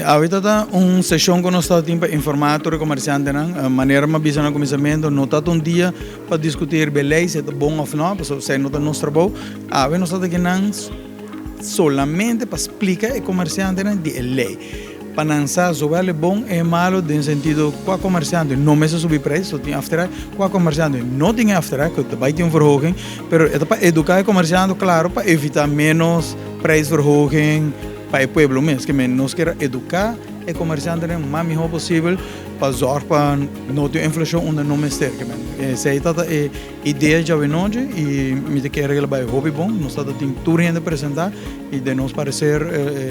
awe ta ta un seshon ku nos ta tin pa informá tur e komersiantenan. Manera mi a bisa na kuminsamentu, no ta ta un dia pa diskutí riba e lei si e ta bon òf nò, pasobra esei no ta nos trabou. Awe nos ta ta kinan solamente pa splika e komersiantenan di e lei, pa nan sa zowel e bon i e malu den sentido kua komersiante no mester subi preis, so tin aftrek, kua komersiante no tin e aftrek, ku ta bai tin un verhoging, pero e ta pa eduká e komersiante klaro pa evitá ménos prijsverhoging pa e pueblo mes. Ke men nos kier a eduká e komersiantenan mas mihó posibel pa zòrg pa no tin un inflashon unda no mester. Ke men esei ta ta e idea djawe nochi i mi ta kere ke lo bai hopi bon. Nos ta ta tin tur hende presentá i den nos pareser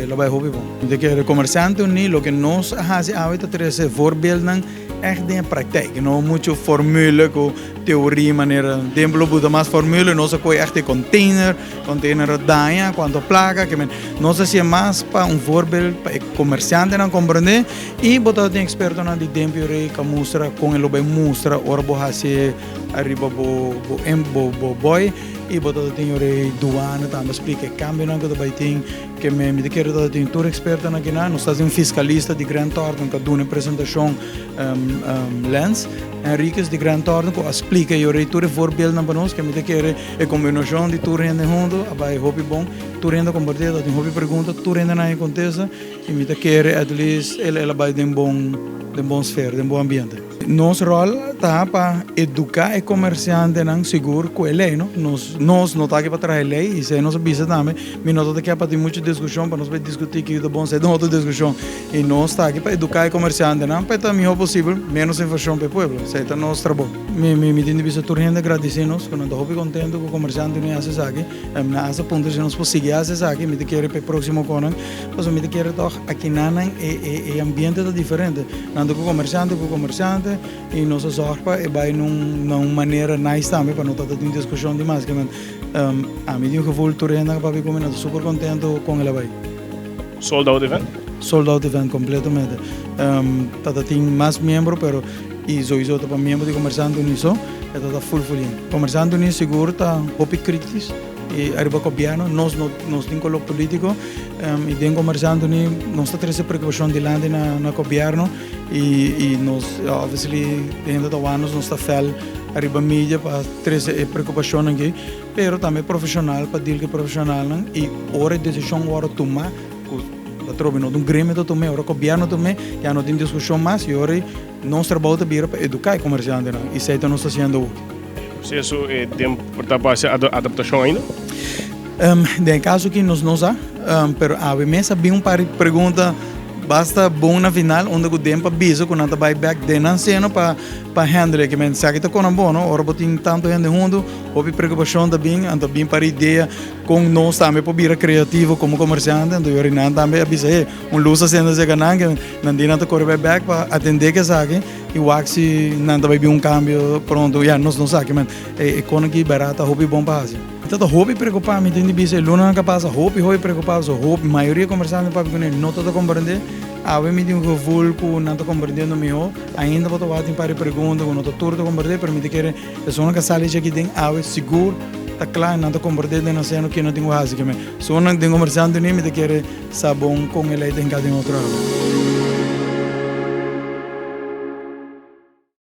lo bai hopi bon. Mi ta kere Komersiante Uní loke nos a hasi awe ta trese voorbeeldnan ègt den e praktijk, no muchu formule ku teoria manera den lo buta mas formule, nos a kohe ègt e container, container a daña, kuantu plaka, ke men nos a hasié mas pa un voorbeeld pa e komersiantenan komprendé i bo ta tin ekspertonan di den puree ka mustra kon e lo bai mustra ora bo hasié ariba bo bo bo bo boy i bo ta tin ora e duana tambe splika e kambionan ku ta bai tin. Ke me mi ta kere ta tin tur ekspertonan akinan. Nos ta tin un fiskalista di Grant Thornton ku a duna e presentashon Lens Henriquez di Grant Thornton ku a splika e ora ei tur e voorbeeldnan pa nos. Ke mi ta kere e kombinashon di tur hende huntu a bai hopi bon. Tur hende a kompartí, ta tin hopi pregunta, tur hende nan a kontesta i mi ta kere at least el a bai den bon den bon sfera, den bon ambiente. Nos ròl ta pa eduká e komersiantenan sigur ku e lei, no? Nos nos no ta aki pa traha e lei i esei nos a bisa tambe. Mi no ta ke pa tin muchu diskushon pa nos bai diskutí kiko ta bon, esei ta un otro diskushon. I nos ta aki pa eduká e komersiantenan pa e ta mihó posibel, ménos inflashon pa e pueblo. Esei ta nos trabou. Mi mi mi tin di bisa tur hende gradisí nos ku nan ta hopi kontentu ku komersiante no hasi esaki. Nan hasta puntra si nos por sigui hasi esaki. Mi ta kere pa e próksimo konan pasobra mi ta kere tòg. Akinanan e e ambiente ta diferente. Nan ta ku komersiante ku komersiante i nos a zòrg pa e bai na un manera nice tambe pa no ta tin diskushon dimas. Ke men ami tin un gevoel tur hende a papia ku mi nan ta super kontento kon el a bai. Sold out event? Sold out event kompletamente. Ta ta tin mas miembro pero i souiso ta pa miembro di Komersiante Uní so e ta ta ful ful yen. Komersiante Uní sigur ta hopi kritis. I ariba gobièrnu nos no nos tin koló polítiko i den komersiante ni nos ta trese preokupashon dilanti na na gobièrnu i i nos obviously e hende ta wak nos nos ta fèl ariba media pa trese e preokupashonnan aki pero tambe profeshonal pa deal ku e profeshonalnan i ora e desishon wòrdu tumá ku atrobe no ta un gremio ta tum'é ora gobièrnu tum'é ya no tin diskushon mas i ora nos trabou ta bira pa eduká e komersiantenan i esei ta nos ta hasiendo awoki. Proceso e den por ta base adaptacion ainda? Den e caso aki nos no sa, pero awe mes a bin un par di pregunta basta bon na final unda cu den pa bisa cu nan ta bay bek den nan seno pa pa handle e. Kimen esaki ta kona bon no, ora bo tin tanto hende hunto hopi preocupacion ta bin, anto bin par idea con nos tambe por bira creativo como comerciante, anto yori nan tambe a bisa hey un luz a sende cerca nan ke nan di nan ta core bay bek pa atende cu esaki. I wak si nan ta bai bin un kambio pronto. Ya, nos no sa kimen. E kon aki bèrdat ta hopi bon pa hasi. Mi ta ta hopi preokupá, mi tin di bisa e lunanan ka pasa hopi hopi preokupá pasobra hopi mayoria kombersante papia kuné no ta ta komprendé. Awe mi tin un gevoel ku nan ta komprendiendo mihó. Ainda bo ta wak tin par di pregunta ku no ta tur ta komprendé pero mi ta kere esunnan ka sali dje aki den awe sigur ta kla i nan ta komprendé den nan seno ke nan tin ku hasi kimen. Esunnan den kombersante mi ta kere sa bon kon e lei ta hinká den otro awe.